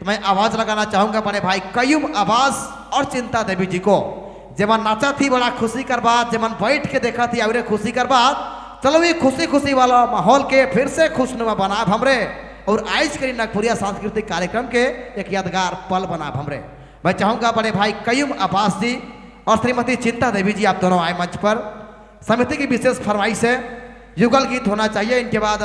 तो मैं आवाज लगाना चाहूंगा बड़े भाई कयूम अब्बास और चिंता देवी जी को। जेमन नाचा थी बड़ा खुशी कर बात, जेमन बैठ के देखा थी और खुशी कर बात। चलो ये खुशी खुशी वाला माहौल के फिर से खुशनुमा बनाब हमरे और आज करी नागपुरिया सांस्कृतिक कार्यक्रम के एक यादगार पल बनाब हमरे। मैं चाहूंगा बड़े भाई कयूम अब्बास जी और श्रीमती चिंता देवी जी, आप दोनों आए मंच पर। समिति की विशेष फरमाइश है युगल गीत होना चाहिए। इनके बाद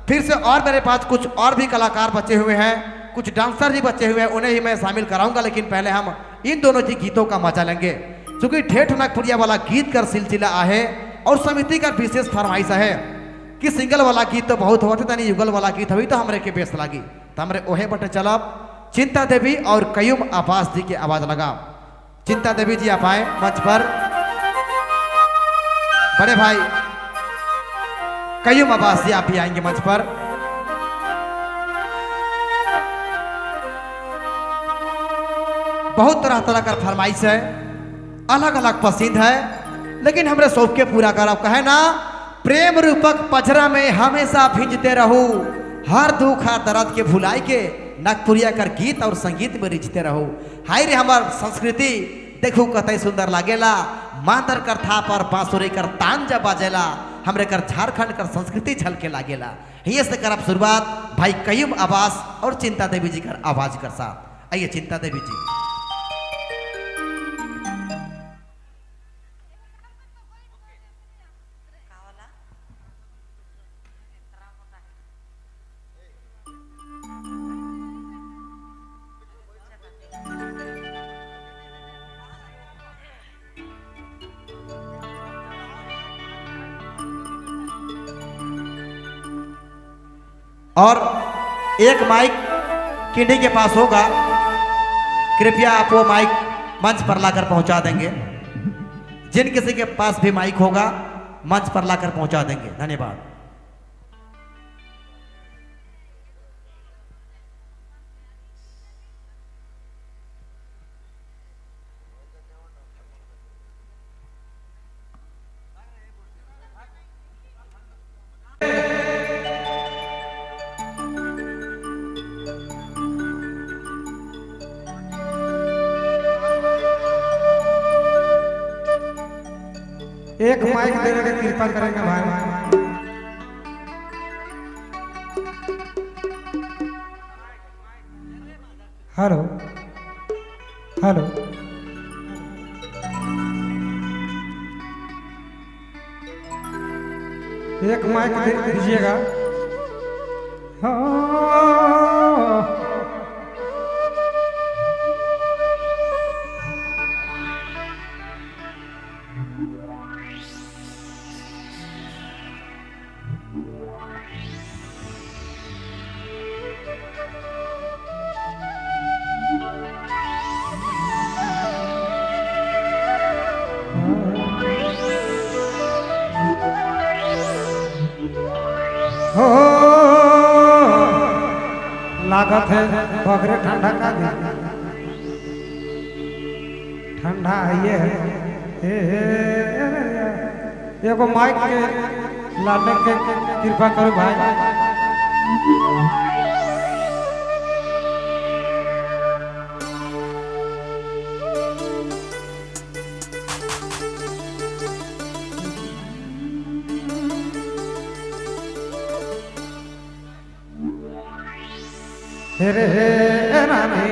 फिर से और मेरे पास कुछ और भी कलाकार बचे हुए हैं, कुछ डांसर भी बचे हुए हैं, उन्हें ही मैं शामिल कराऊंगा। लेकिन पहले हम इन दोनों जी गीतों का मजा लेंगे, क्योंकि ठेठ नागपुरिया वाला गीत कर सिलसिला आहे और समिति का विशेष फरमाइश है कि सिंगल वाला गीत तो बहुत होते तनी युगल वाला गीत हुई तो हमरे के बेस लागी। तो हमरे ओहे बटे चलब चिंता देवी और कयूम अब्बास जी के आवाज लगा। चिंता देवी जी आप आए मंच पर, बड़े भाई कयूम अब्बास जी आप भी आएंगे मंच पर। बहुत तरह तरह का फरमाइश है, अलग अलग पसंद है, लेकिन हमरे शौक के पूरा करब। कहे ना, प्रेम रूपक पजरा में हमेशा भिंजते रहू, हर दुख हर दर्द के भुलाई के नागपुरिया कर गीत और संगीत में रिझते रहो। हाय रे हमार संस्कृति देखू कतई सुंदर लागेला, मांदर कर थाप और बांसुरी कर तान जब बाजेला, हमरे कर झारखंड कर संस्कृति झलके लागेला। ये से करब शुरुआत भाई कयूम अब्बास और चिंता देवी जी कर आवाज कर साथ। आइए चिंता देवी जी। और एक माइक किन्हीं के पास होगा, कृपया आप वो माइक मंच पर लाकर पहुंचा देंगे। जिन किसी के पास भी माइक होगा मंच पर लाकर पहुंचा देंगे। धन्यवाद। एक माइक देने की कृपा करेंगे भाई। हेलो हेलो, एक माइक दे दीजिएगा। हाँ, हो लागत है बगरे ठंडा का दे, ठंडा आइए है। एगो माइक के लाने के कृपा करो भाई। रे रानी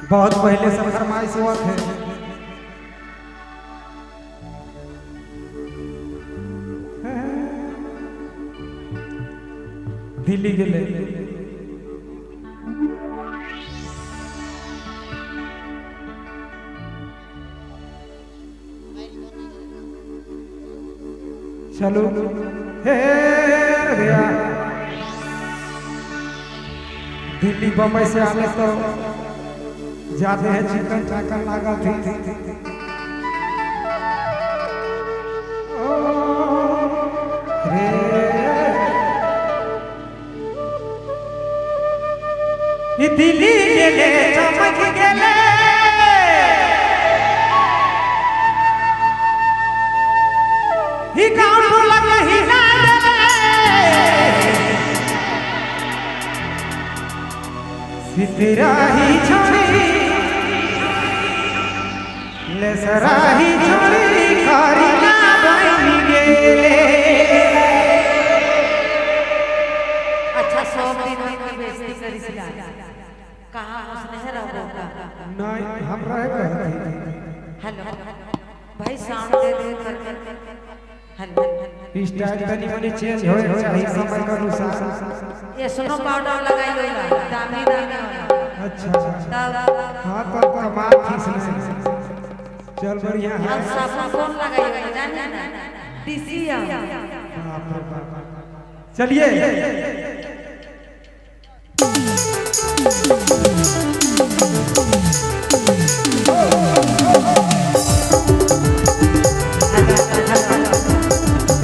बहुत पहले से फरमाइश हुआ थे। दिल्ली गेले चलो हे भैया, दिल्ली बम्बई से आने तो जाते हैं चिकन चाकन लगा थी। रे दिल्ली गेले चमक गेले, गाँव टोला हिला देले। सितराही छोड़ी लेसराही छोड़ी खारी ना बन गेले। अच्छा सब दिन में बेइज्जती करी सिला कहां उसने से रहो का नहीं हम रहे कहते। हेलो भाई साउंड दे दे कर हेलो स्टाइल तनी मनी चेंज होए चाहिए समय के अनुसार। ये सुनो पाउडर लगाई होई दामी दामी वाला। अच्छा तब हां तो कमाल थी इसमें। चल बढ़िया है। हम साबुन कौन लगाई होई जाने ना डीसीएम। बाप रे बाप। चलिए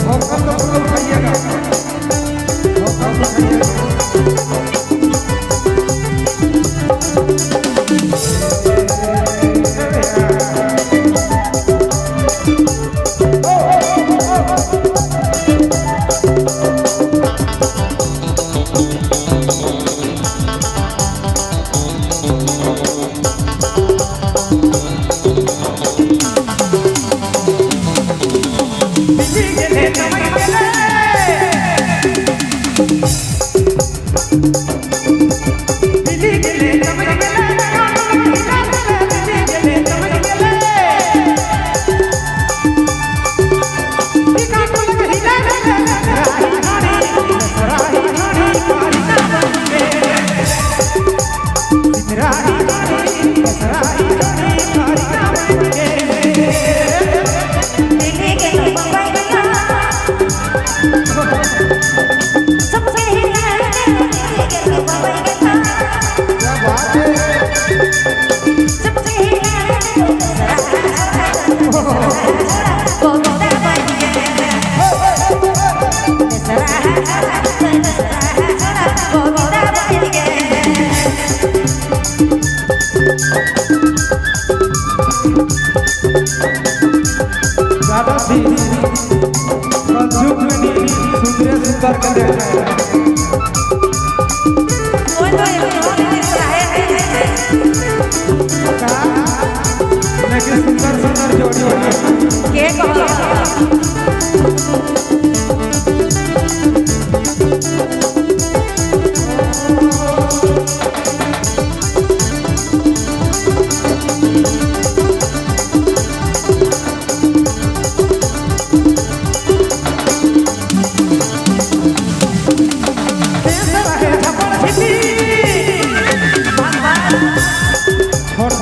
भोकल तो पूरा उठाइएगा, भोकल तो उठाइएगा। ज्यादा थी कलयुग में नहीं सुंदर सुंदर के देख का लेकिन सुंदर सुंदर जोड़ी के कहलो छोड़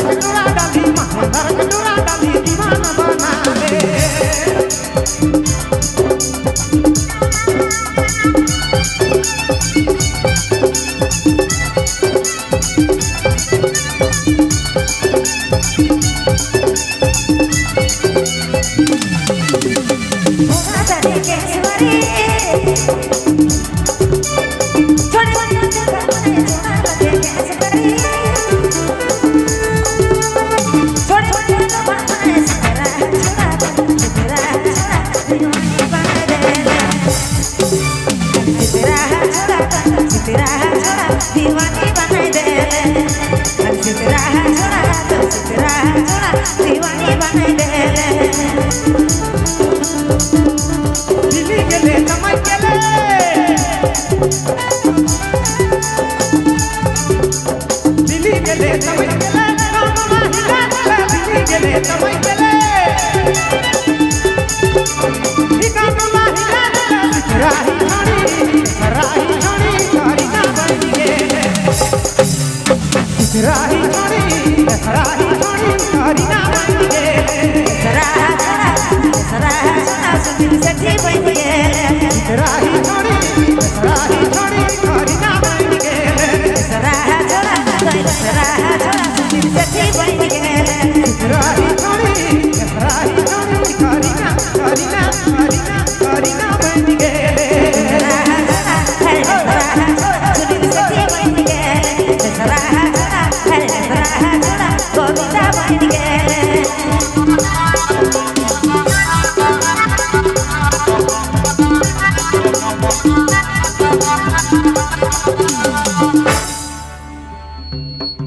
के डोरा डाली महेंद्र के डोरा डाली दीवाना बना ले। दीवानी बनाई दे दीवानी बनाई दे। दिल्ली गेले जमाई गेले दिल्ली गेले जमाई गेले गाँव हिला गेले दिल्ली गेले जमाई गेले गाँव हिला गेले राही छोड़ी राही छोड़ी करीना बन गेले राही छोड़ी राही छोड़ी करीना बन गेले राही छोड़ी करीना बन गेले राही छोड़ी करीना करीना करीना करीना बन गेले। गोविंदा बन गेले।